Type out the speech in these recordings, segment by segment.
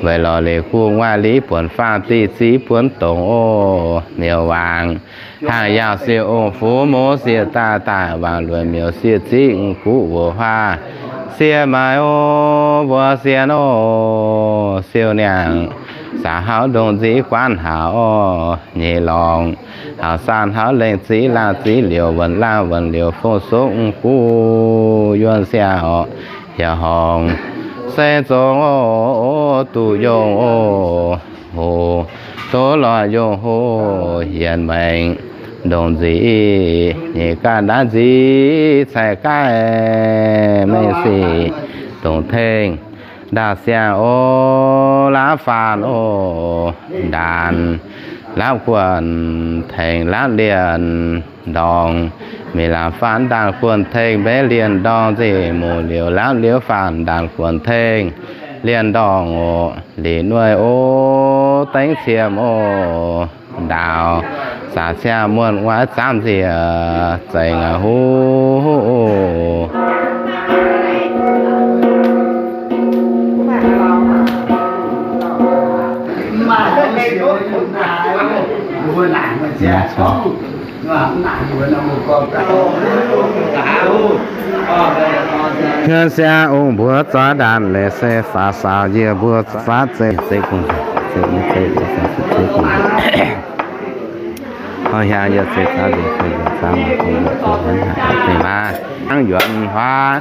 Weic lorz leiz guv nguaaiv liv buonc faah, diqv ziv buonv dongz oc, miuc waangc. Hnangv yaauh siec ong-fux, mouz siec daaih daaih, waangc luoqc miuc siec ziqv guv wuoqc huaav. Siec maaiz oc, mbuo sienx oc, siou niangh, saax hauv ndongc nziv guaanv haac oc, nyeic lorngc, hauv saan hauv lengh ziv laangh ziv liouc, wuonc laangh wuonc liouc, fong sux guv yuonh siang oc, hiav horngc, se zongx oc, duqv yongh oc, hoc, doz lorh yongh hoc, yienx maengc ndongc nziv, nyeic gaav ndaamv nziv caix gaaih, mengh sic dongc tengx ndaauh siang oc, laauv faanx oc, ndaanx laauv guonc tengx laauv lienh ndorngx, mingh laauv faanx ndaanx guonc tengx mbeix lienh ndorngx, nzengc muc liouc laauv liouv faanx ndaanx guonc tengx lienh ndorngx oc, lic nuoih oc, dengv qiemx oc, ndaaux saax siang muonh nguaaiv zaamv nziex zengx aqv huv. Hnyouv siang ong-mbuox zoix ndaanx leiz se faaux saaux, yie mbuo faaux zeiv zeiv gong, zeiv zeiv gong. Hnangv yuonx huaav,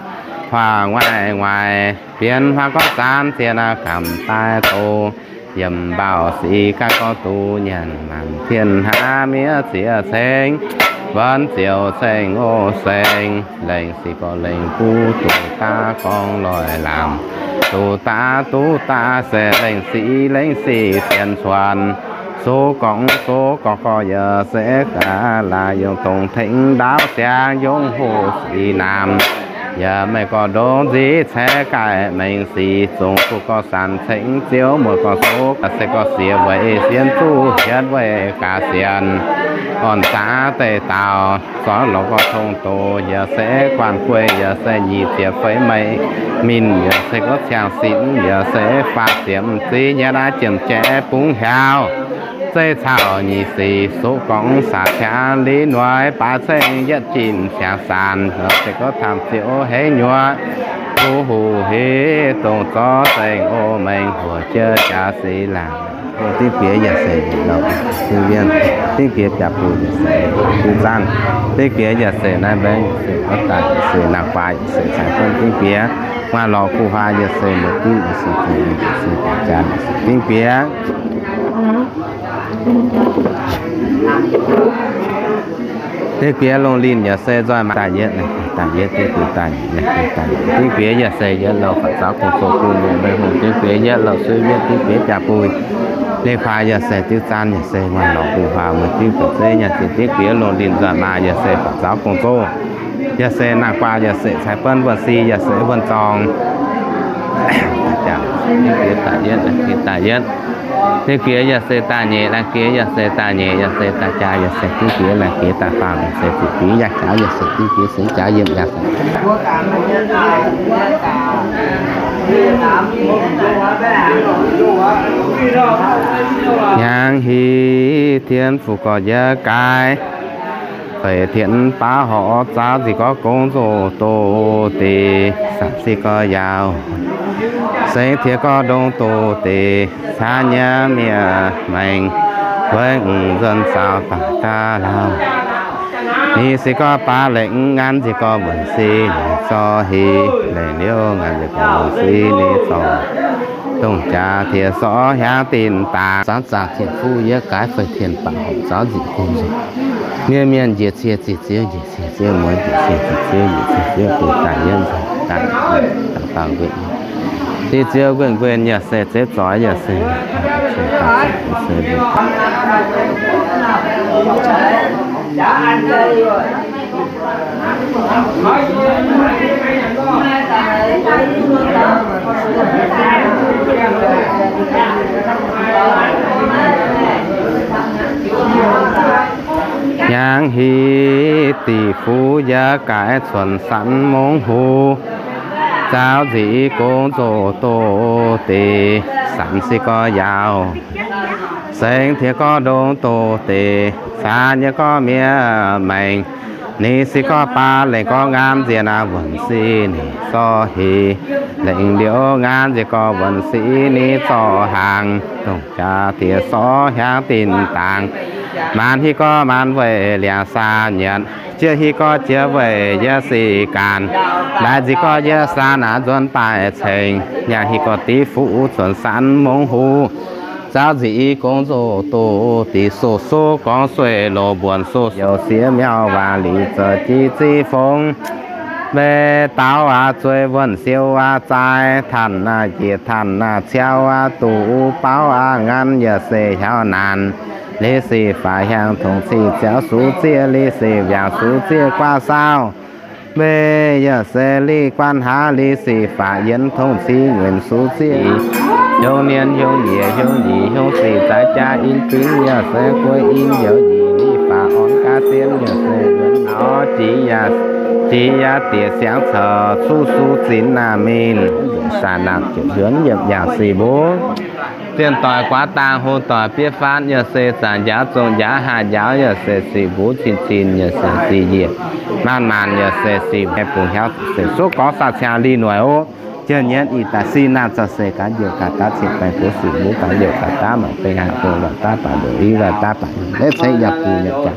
huaax nguaaic nguaix, bienx huaav gorngv zaanv zien aqv, gamh daaih doz, yiem mbaaux sic gaav gorngv duqv nyanc, maanc tien hnaav miev ziex ceng, wuonx ziouc ceng oc ceng, lengh sic gorx lengh buv, duqv daav gorngv loic lamz, duqv daav duqv daav se lengh sic lengh sic sienx cuonx, sux gorngv sux gorngv gorx yaac se gaax laaix yungz dongh tengx ndaauv siang yungz hoc sic naamh. Yaac meih gorx ndongc nziv caix gaaih mengh sic zungx duqv gorx sanc cengx ziouv muoz gorx sox gaax se gorx siex weic sienx zuqv hietv weic gaax sienx orn zaax deic daauh zorqv lorz gorx tong doz yaac se guanh gueiv yaac se nyic ziepc feix meiv minh yaac se gorx ciangh sinx yaac se faah ziepc ziv nyei naaiv jiem jaiv bungx hiaauv. Zeiv caux nyic sic suqv gorngv saax qangx liv nuaix baaix ceng yietv jin qangx sanc se gorx tamv ziouc hengx nyuoqc, kuv huv hiv dongh zorqv zengc o mengh huoc jiex jaax sic laangc. Dingv bieqc yaac se louc, dingv bieqc biaa bun yaac se dingv zaanv, dingv bieqc yaac se naaiv mbaengx se gorx daaih se naaiv guaax yaac se caaix buonv dingv bieqc, maaih lorqc guv huaa yaac se muoz dingv yaac se zingh yaac se jaa yaac se dingv bieqc. Dingv bieqc lungh linh yaac se nzoih maaz daaih yietv, daaih yietv dingv bieqc daaih yietv, daaih yietv dingv bieqc yaac se yietv louc faaux zaux gong-zoh bun mienh mengh hungh dingv bieqc yietv louc suiv mietv dingv bieqc biaa bun. Leiz-faax yaac se dingv zaanv yaac se maaih lorqc guv huaa muoz dingv bieqc zeiv yaac se dingv bieqc lungh linh nzoih maaz yaac se faaux zaux gong-zoh. Yaac se naaiv guaax yaac se caaix buonv wuonh si yaac se wuonh zorng. Dingv bieqc daaih yietv, daaih yietv. Dingv bieqc yaac se daaih nyeic, laanh bieqc yaac se daaih nyeic, yaac se daaih jaa, yaac se dingv bieqc laanh bieqc daaih faam, yaac se ziqc bieqc yaac jaax, yaac se dingv bieqc seix jaax yiem yaac se. Hnyangx hiv tien fuqv gorx yie gaaix, feix tien baav horc zaaux nzih gorx gong nzoh doz deix, sanc se gorx yaauc sengx tiex gorx ndongx doz deix, caav nyei miev maengx, weic nzuonx zaaux daaih daav lauh. Ninh se gorx baav lengc nganv nzih gorx mbuonx se ninh zorqv heh, lengc liuz nganv nzih gorx mbuonx se ninh zorqv dongh jaax tiex sorv hiaangv dinh daax. Zaaux zaangc tien fuqv yie gaaix feix tien baav horc zaaux nzih gong nzoh. Miev mienh njiec cie ziqc ziouv, njiec cie ziouv muoz, njiec cie ziqc ziouv, njiec cie ziouv bun daaih yietv nzengc daaih daaih nquenc. Diqv ziouv nquenc nquenc yaac se ziouv zoix yaac se Hnyangx hiv diqc fuqv yie gaaix cuonx sanx mungv huv. Zaauv nzic gong nzoh doz deix, sanc se gorx yaauc, sengx tiex gorx ndongx doz deix, caa nyei gorx miev maengx. Ninh se gorx baav lengc gorx ngaam nziex naaiv wuonh sic ninh zorqv heix, lengc liuz ngaam nziex gorx wuonh sic ninh zorqv hnaangx, dongh jaax diex sorv hiaangx dinh dangx. Maanc hiuv gorx maanc weic liangx saa nyienc, jiex hiuv gorx jiex weic yie sic gaanc. Laaic nzic gorx yie saa naaiv nzuonx daaih cengx, nyaah hiuv gorx div fuqv zuonx sanv mongv huv. Zaauv nzic gong nzoh doz deix, soh soh gorngv sueih loz mbuonx, soh youc siex miauv waac lic zoux jiex ziqv fongx. Mbeih daauv aqv zueih wuonh siou aqv zaai, tanh aqv jiex tanh aqv ciauv aqv, duqv baauv aqv nganv yaac se hiauv naanc. Liz sic faatv hiaangx tongc ciqv ziouv sux zieqv, liz sic mbiaangc sux zieqv guaav saauv. Mbeih yaac se liz guan haav, liz sic faatv yienx tongc ciqv nyienc sux zieqv. Hiuv nyienz hiuv nyiec hiuv nyic hiuv sic zaaix jaax in zingv yaac se guei in youz nyic, liz faatv orn gaav zien yaac se yuonx nor jiex yaac, jiex yaac diex siangx caux cuqv sux zinx naaic mingh. Saanc naamh ziepc hiuonv yiemc yaac sic mbuov. Zienh doic guaav dangh, hlo doic biev faanv yaac se zanc njaaux zongh njaaux haah njaaux yaac se sic mbuov cin cin yaac se sic njiec maanc maanc yaac se sic bungx hnyouv se suqv gorngv saah ciangv lih noic oc. Jienh nyienz ih daaih sin naamh zaux se gaax njoux gaax daav cin baengh gox sic mbuov gaax njoux gaax daav mangc bengh haah bungx gaax daav baac ndoqc i gaax daav baac maiv ceix yaac bungx yaac jaax.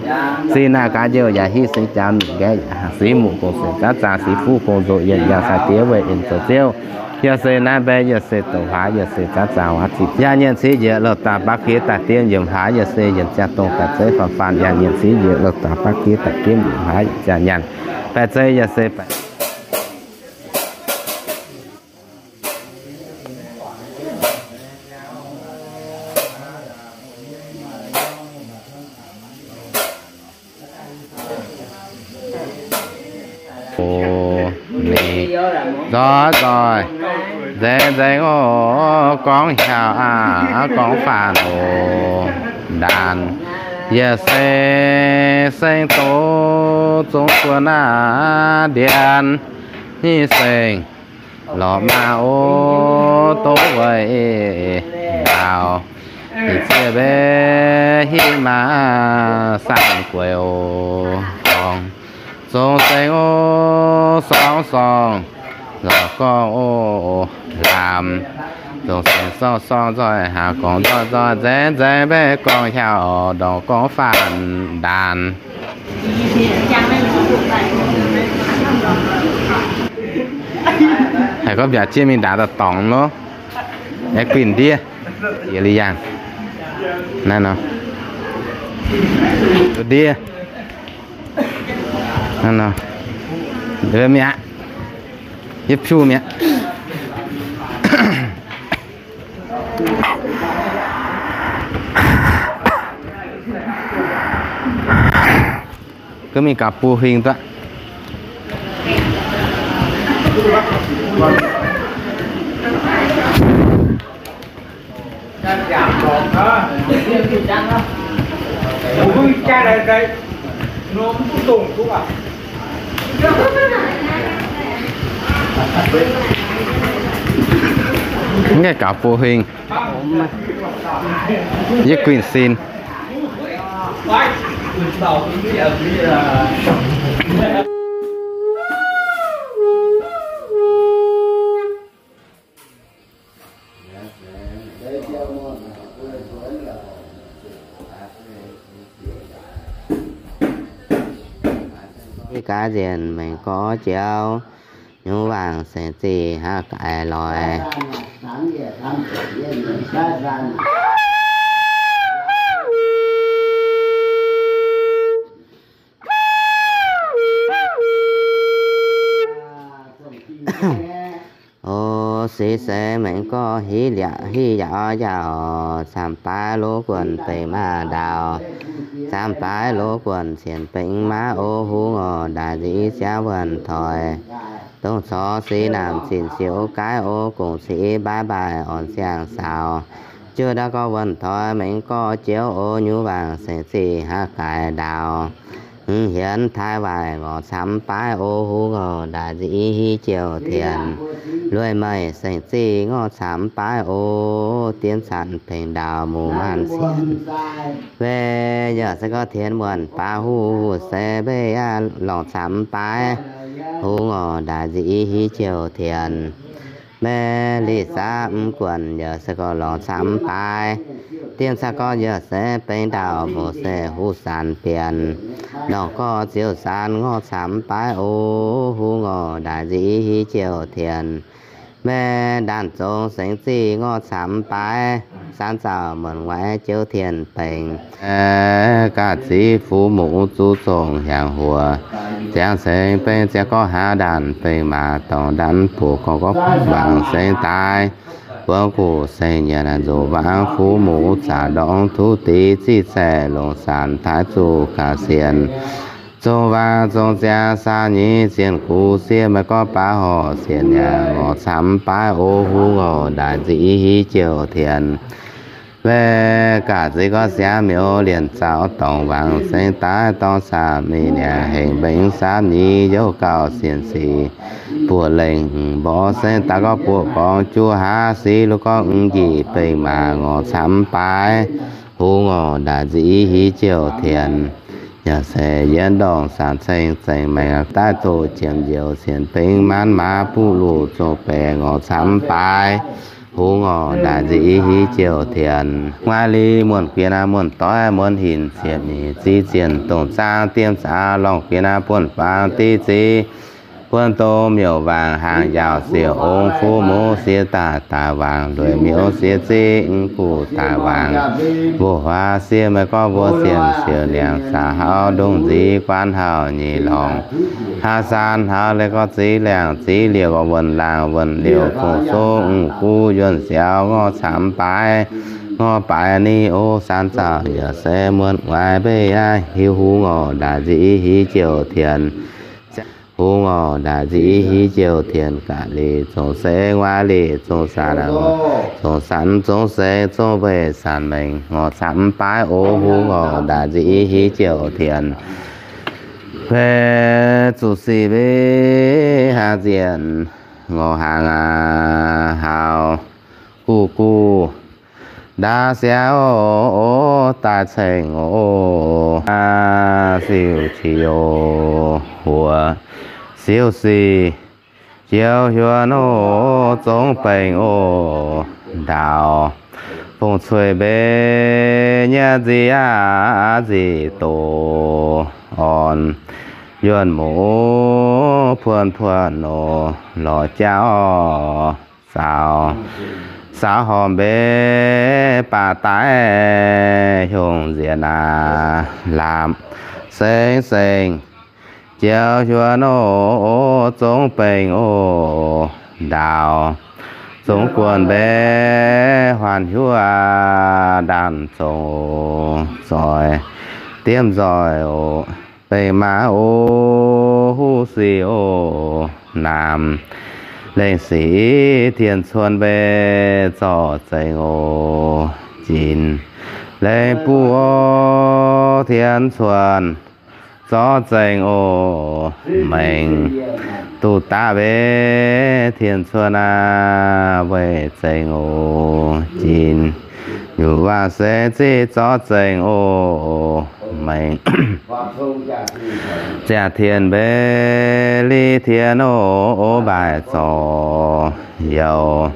Sin naamh gaax njoux yaac hiv singx jaax mingh nqaeqv yaac siv muqc gong se zaav zaangc siv fuqv gong nzoqc yienh yaac caux diex weih en zoux ziouv. Yaac se naaiv mbaeqv yaac se doqc huaax yaac se zaav zaangc huaax ziqc jaax nyienz civ njiec loz daaih baav kiev daaih dien yiem huaax yaac se yiem ziangh dongh daaih zeiv faanv faanv yaac nyienz civ njiec loz daaih baav kiev daaih dien yiem huaax yaac ziangh nyanc baeqc zeiv yaac se baeqc Oc, ninh nzoih nzoih nzengc nzengc oc, gorngv hiaauc aqv, gorngv faanv oc. Ndaanc yaac se seng doz zungv buonc aqv, ndiev nyic sengx lorqc maah oc, dongh weic ndaauh, ih zieqv mbeih hiv maah, saanh gueix oc, gorngv zong sengx oc, sorng sorng lorqc gorngv oc, lamz zong sengx sorng sorng nzoih haah gorngv nzoih nzoih nzengc nzengc mbeih gorngv hiaauc ndorngc gorngv faanv ndaanc. Haiz gorngv mbiaauc jieqv mingh ndaauv daaih dorngx nor, aengx guinh ndiev, jiex liuz yangh. Naaiv nor, ndiev, naaiv nor, mi'aqv, yietv piuv mi'aqv. Gunv mingh gaux buo huing duqv. Mv gaengh gaux buo huing. Yie guinh sin. Gaav nzienh mengh gorx joux, nyungc waangc saeng-zinh haav gaaix loix. O, six se mengh gorx hiv liac hiv yaac oix njaaux, camv baaix loz guonc deic maah ndaauh, camv baaix loz guonc cien bengx maah o hungh oc, ndaaic nzic siav wuonh toic, dongh corc six naamh zinh siouc gaaiv o, gong-cic mbaaix mbaaih orn siang-saaux, jiu ndaauv gorx wuonh toic mengh gorx joux o, nyungc waangc saeng-zinh haav gaaix ndaauh. Hmz hienx taaix waaic ngorc camv baaix o, hungh oc, ndaaic nzic i hiv jouh tienx. Lueic meih saeng-zih ngorc camv baaix o, dien canc pengx ndaauh mungh maanc sienx. Mbe yaac se gorngv tienx muonc baav huv, huv se mbe yaac lorngc camv baaix, hungh oc, ndaaic nzic i hiv jouh tienx. Mbe liz saav mv guonc yaac se gorngv lorngc camv baaix, dien caqv gorngv yaac se bengx ndaauh mungh se huv saanx bienx. Lorngc gorx ziouc saanx ngorc camv baaix o, hungh oc, ndaaic nzic i hiv jouh tienx. Mbe ndaanh zong saeng-zih ngorc camv baaix, saanx zaux muonc waaic jouv tien bengx. Gaax zic fuv mungz zuqc zongh hiaangx huoc, ziangx ceng bengx ziangx gorngv hlaax ndaanh bengx maac dorngx ndaanv buoz gorngv gorngv wangc seng daaih, buangv guv seng nyanc nzuqc wangc fuv mungz zaqc ndorngx tuv dix ziqv zaeqc longc saanx taaix zuqc gaax sienx. Zong wangc zong ziangx saau nyei zienh guv siev maiv gorngv baav horc sienx nyanc ngorc camv baav o, hungh oc, ndaaic nzic i hiv jouh tienx. Mbe gaax zic gorngv siangx miuc lienc zaux dorngx wangc seng daaih dorngx camv mingh niangx hengx mbengx samv nyei youv gauh sienx sic buoz lengh mborqv seng daaih gorngv buoz gorngv juov hlaax sic lungh gorngv mv njiec bengx maac ngorc camv baaix, hungh oc, ndaaic nzic i hiv jouh tienx. Yaac se yienv ndorngh saanx ceng zengc maengc daaih doqc jiem njoux sienx bengx maanv maaz buv luqc zong baeqc ngorc camv baaix, hungh oc, ndaaic nzic i hiv jouh tienx. Nguaaiv li muonh guin aqv, muonh doiv muonh hinc ziepc nyeic ziqc zienh dongh zaang diem zaangx lorngh guin aqv, buonv-faang diqv ziqv buonv dongh miuc-waangc haangh njaaux siouc ong fuv mungz siev daaih daaih waangc lueic miuc siev ziqv mv guv daaih waangc mbuo huaax siev maiv gorngv mbuo sienx siouc niangx zaqc hauv ndongh nziv guanv hauh nyei lorngx hlaax saan hauv leiz gorngv ziv liangx ziv liouc wuonh laangh wuonh liouc fungc sung mv guv yuonh siaaux ngorc camv baaix, ngorc baaix ni o, saanx zaux yaac se muonc waaic mbei aqv, hiuv hungh oc, ndaaic nzic i hiv jouh tienx. Hungh oc, ndaaic nzic i hiv jouh tienx. Gaax lic zong seix, nguaaiv lic zong saanx, zong saanx zong seix zong mbeix saanx mengh ngorc camv baaix o, hungh oc, ndaaic nzic i hiv jouh tienx. Mbe zuqc sic mbe hnangv nzienh ngorc hnaangx aac, haaux guv guv ndaauv siangx oc, daaih ceng oc, siouc qiex youc huoc, siouc sic joux hiuonh oc, zongx bengx oc, ndaauh fongc cueiv mbe nyei nzic aac, nzic doz orn, yuonh muoz puonv puonv oc, lorz jauv saaux, saaux horpc mbe baac daaih hiongh nziex aac, laapc seng seng joux hiuonh oc, zongx bengx oc, ndaauh zongx guonc mbe huaanh hiuv aac, ndaanh zongx oc, zoih diemv nzoih oc, bengx maac oc, huv sic oc, naamh lengh sic tien cuonx mbe zorqv zengx oc, jin lengh buv oc, tien cuonx zorqv zengx oc, mengh duqv daaih mbe tien cuonx aac, weih zengx oc, jin nyungc waac se ziqv zorqv zengx oc, mengh ziangh tien mbe li tien oc, mbaih zorc youz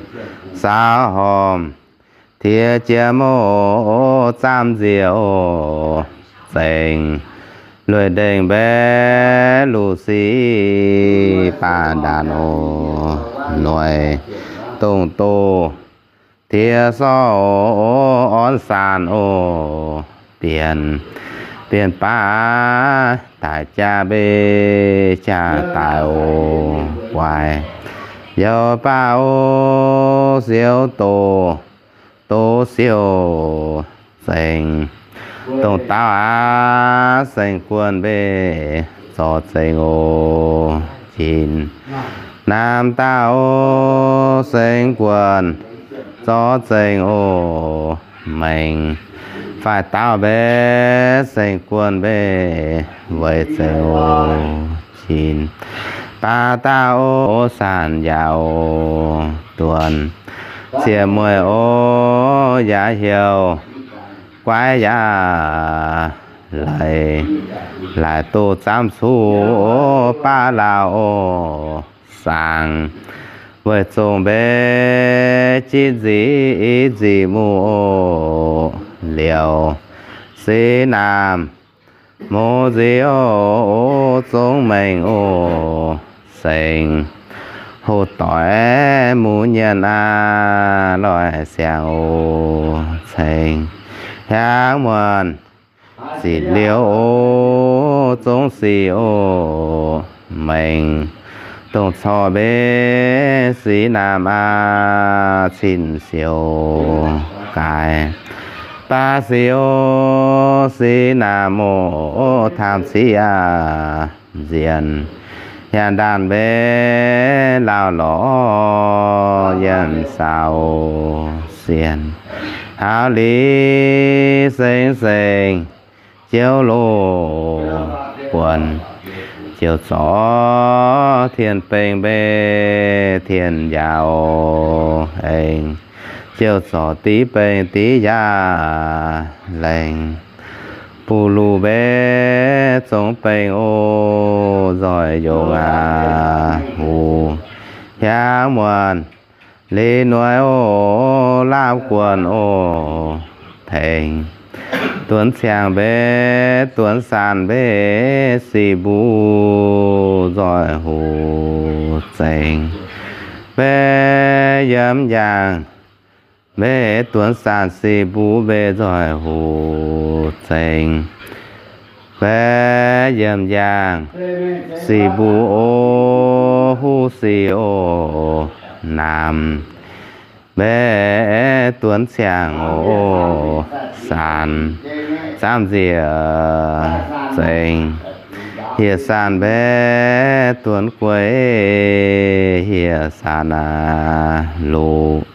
saaux horpc tiex jiem oc, zaamv nziex oc, zengx lueic ndengh mbe luc sic baac ndaanc oc, noic dongh doz tiex sorv oc, orn saanx oc, bienh bienh baav daic jaax mbei jaax daic oc, guaix youz baav oc, siouv doz doz siouc zengx dongh daauv aac, seng guonh mbei zorc zengx oc, jin naamh daauh oc, seng guonh zorc zengx oc, mengh Baaih dauh mbe, seng guon mbe, weic zeiz o, cin baav dauh o, sanc yaac o, duonx ziec mueiz o, yaac heuc guaiv yaac leiz, laaix doh zamv cuv o, baav lauh o, saangx weic zongh mbe, jitv nzic nzic muh o, liouc sic naamh mouz nzic o, zongx mengh o, sengx hoc doic muv nyienx aav, loic siangx o, ceng hiaangx muonc zitc liouh o, zongx sic o, mengh dongh corc mbe, sic naamh aav, cin siouc gaaix baav sic o, sic naamh o, taamh civ aav, nzienh hiaangx ndaanh mbe, lauh lorz yienh saaux sienh, hauv liz seng seng, jiouv loz buonc, jiouv zorc tien bengx mbe, tien yaauc aengx, jiouv zorc div bengx div yaauc laengz, buv luh mbe, zongx bengx o, nzoih yongh aav, huv hiaangx muonc, liz noic o, laapv guonc o, tengx duonx ciangx mbe, duonx sanc mbe, sic mbuv nzoih huv zengx mbe, yiem yaangh mbe, duonx sanc sic mbuv mbe, nzoih huv zengx mbe, yiem yaangh sic mbuv o, huv sic o, naamh mbe, duonx ciangx o, sanc zamv nziec zengx, hieh sanc mbe, duonx gueix hieh sanc aav, luqc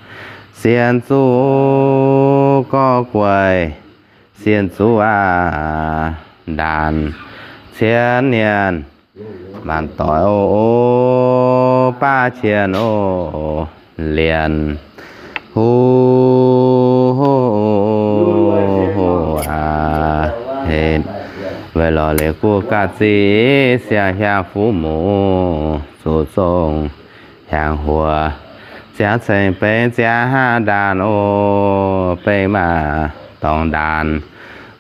sien zuqc gorx gueix, sien zuqc aav, ndaanx cien nyanc maanc doic o, baav cien o, lienc huv aav, hec weic lorz leiz guv gaax zic, siang hiaang fuqv muc zuqc zong hiaangx huoc, ziangx ceng bengx ziangx haav ndaanx o, bengx maac dorngx ndaanx,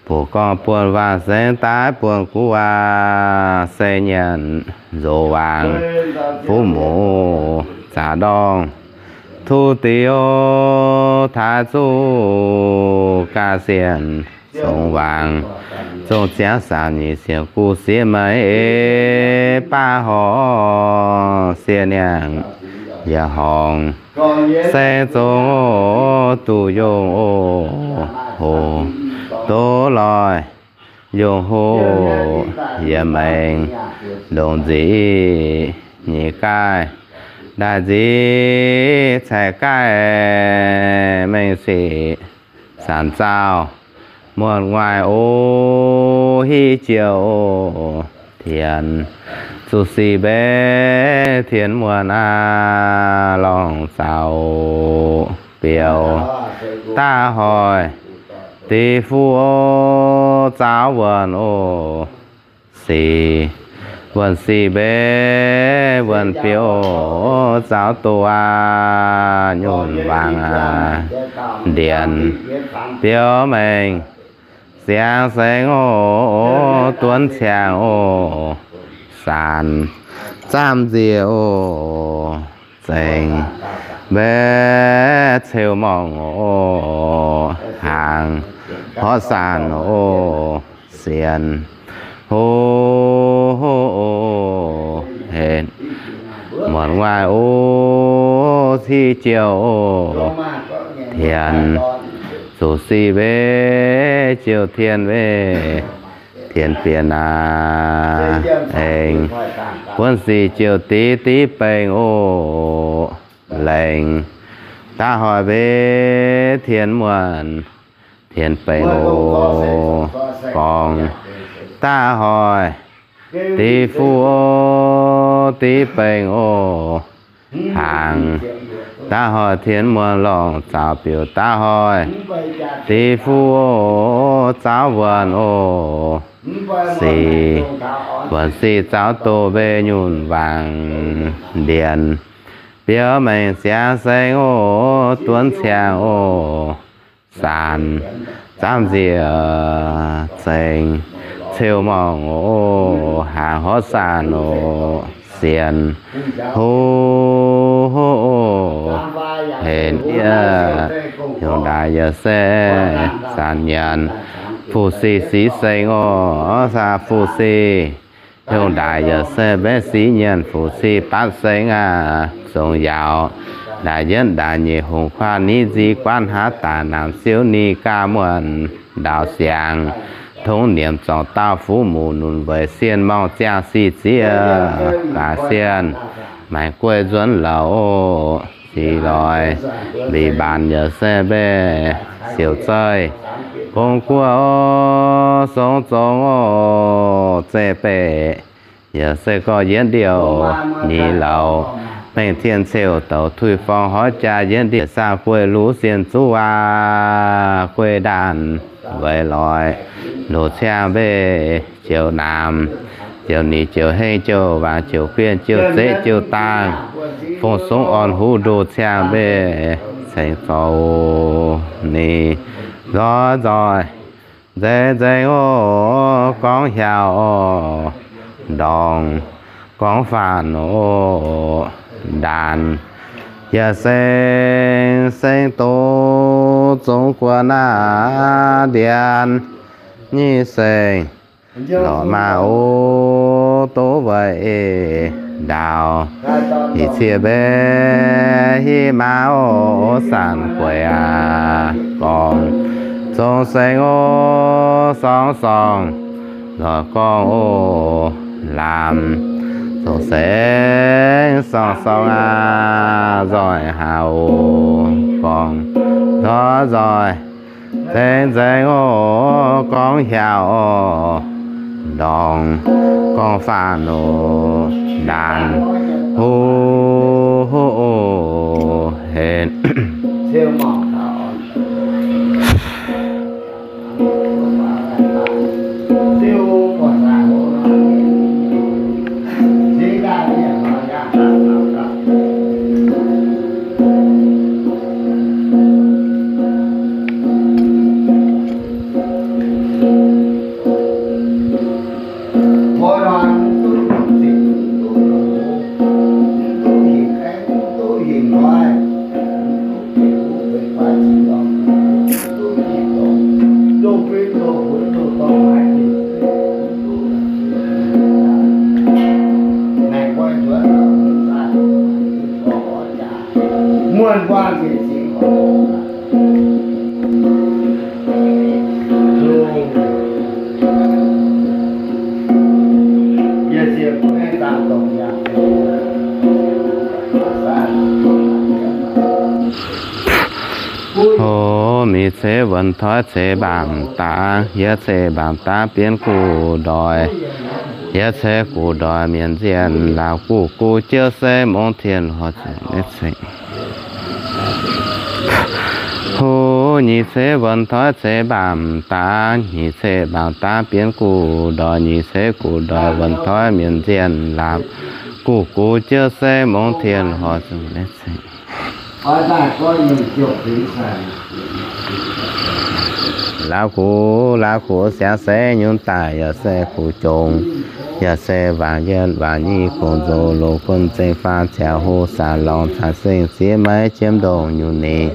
buoz gorngv buonv waangc sengx daaih buonv guv aav, se nyanc nzox waangc fuqv muc zaqc ndorngh, tuv diuv taaix zuqc gaax sienh zongx waangc, zongx ziangx saanc nyic sienh guv sieqv maiv eix baav horngz, sieqv niangh yaac horngz, seng zongx o, duqv yongh o, hoc doz loih yongh hoc, yiem maengx ndongc nzic nyic gaaih, ndaaih nzic caeqv gaaih, mengh sic zanc zauh muonc nguaaic o, hiv jiouh o, tienx zuqc sic mbe, tienx muonc aav, lorngh zaux biouv daav hoic, dic fuqv o, zaux wuonh o, sic wuonh sic mbe, wuonh biouv zaux doz aav, nyunc waangc aav, ndienx biouv mengh ziangx sengx o, duonx ciangx o, saanc zaamv nziex o, zengx mbe, ceu morngh o, hnaangx horqv saanc o, sienx hoc o, hec muonc nguaaic o, hiv jiouh o, tienx zuqc sic mbe, jiouh tien mbe, tienx bienx aav, aengx buonv sic jiouh div div bengx o, laengz daav hoic mbe, tienx muonc Tienx Bengx oc. Gorngv, da'hoih div fuqv oc, div bengx oc. Hnaangx da'hoih tienx muonh lorngh, zaaux biux da'hoih div fuqv oc, zaaux wuonh oc. Sic wuonh sic zaaux doz mbeih nyunc wangc ndienx, biaux mengh ziangx seng oc, duonv ciangh oc. Saanx zaamv nzieqc zengx, ceu morngh oc, hlaax horv saanx oc, sienx huv oc. Henv yiev hnyouv ndaix yaac se saanx nyanc, fu-sic sic sengx oc, saanx fu-sic hnyouv ndaix yaac se mbaeqv sic nyanc, fu-sic batv sengx aqv. Zongx yaauc ndaix yietv ndaix nyeic, hungh kuaatv niv nziv guaatv haav daaih, naamh siouv ni gaav muonh ndaaux siangx, tongv niemc zorngc dauh fuqv muc nunc weic sienh morngh ziangh sic zieqv gaax sienh, maengx gueiv nzuonx louc oc. Sic loix mbic mbaanx yaac se mbeih siouc zeih, gong guoqv oc, song zongx oc, zeiv beih yaac se gorx yietv ndiouh ni louc, mengh tien ceuv douc tuix forng hoiv jaa yietv ndiouh saah gueiv luv sienh zuqv waac gueiv ndaanh weic loix, loz ciangv mbeih ziouc naamh, ziouc nic ziouc hengv ziouc waangc ziouc guienh ziouc zeqv ziouc dangh, fong sungv orn huv ndoh ciangv mbeih cengx zoux ni nzoih nzoih nzengc nzengc oc, gorngv hiaauc oc, ndorngc gorngv faanh oc, ndaanx yaac seng seng doz zongx guoqv naaiv ndienx nyic seng lorqc maah oc, doz weic ei ndaauv nyic cie mbeih hiv maah oc, saanx gueic aqv gorngv zongx seng oc, sorng sorng lorqc gorngv oc, laamh zongx seng sorng sorng aqv, nzoih haaix oc gorngv nzoih nzoih nzengc nzengc oc, gorngv hiaauc oc, ndorngc gorngv faanh oc, ndaanx huv oc, henv Oc, mingh ceix wuonh toiv ceix mbaamh dangx, yie ceix mbaamh dangx bienx guv ndoih. Yie ceix guv ndoih mienh nzienh laauh, guv guv jiouv se mungz tien horc zuqc maiv ceng. Huv, nyic ceix wuonh toiv ceix mbaamh dangx, nyic ceix mbaamh dangx bienx guv ndoih, nyic ceix guv ndoih wuonh toiv mienh nzienh laauh, guv guv jiouv se mungz tien horc zuqc maiv ceng. Laauv guv, laauv guv siangx se nyunc daaih yaac se guv jongc, yaac se waangc yienh waangc nyic gong nzoh loz gunv zengv faang ziangh hoc saah lorngh caax seng ziex maiv jiemv ndongh nyungc ninh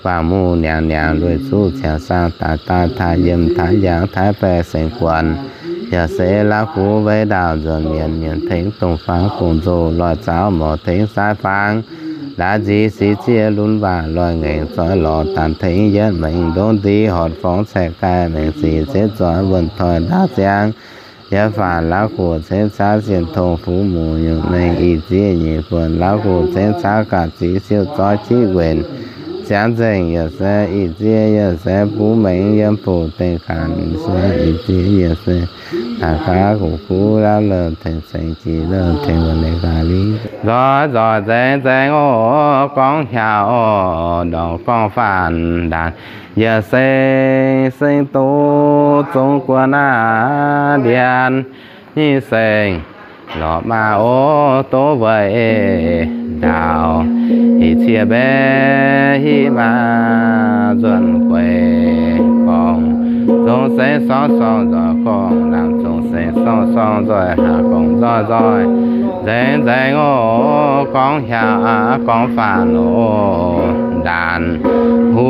waangc muc niangx niangx lueic zuqv ziangx saang daaih daaih taaih yiem taaih yangh taaih baeqc seng guanh, yaac se laauv guv weic ndaauh nzuonx mienh mienh tengx dongh faang gong nzoh loic zaaux mouz tengx saaiv faang ndaaiv nzic sic zieqc lunx waac loic ngaengc zoih lorz daanh tengx yietv mengh ndongv nzic horc forngx caeqv gaaih mengh sic zieqv zoih wuonh toiv ndaauv ziangx. Yie faanh laauv guv cengx caav sienh tongx fuqv muc nyungc mengh ih zieqv nyeic buonc laauv guv cengx caav gapv zic siou zoih qieqv wenc jaax nzengc yaac se ih ziex yaac se buv mengh yiem buoz deix ganh se ih ziex yaac se daaih gaax guv guv laav lorh tengx ceng jiex lorh tengx wuov deix gaax liuz nzoih nzoih nzengc nzengc oc, gorngv hiaauc ndorngc gorngv faanh ndaanx yaac se seng duqv zungv guon aqv ndiev nyei seng lorqc maah oc, duqv weic ndaauv hic ciev mbe hiv maa nzuonx gueix gorngv, zungv se sorng sorng nzoih gorngv laangz, zungv se sorng sorng nzoih haac gorngv nzoih nzoih nzengc nzengc oc, gorngv hiaauc aqv gorngv faanh oc, ndaanx hu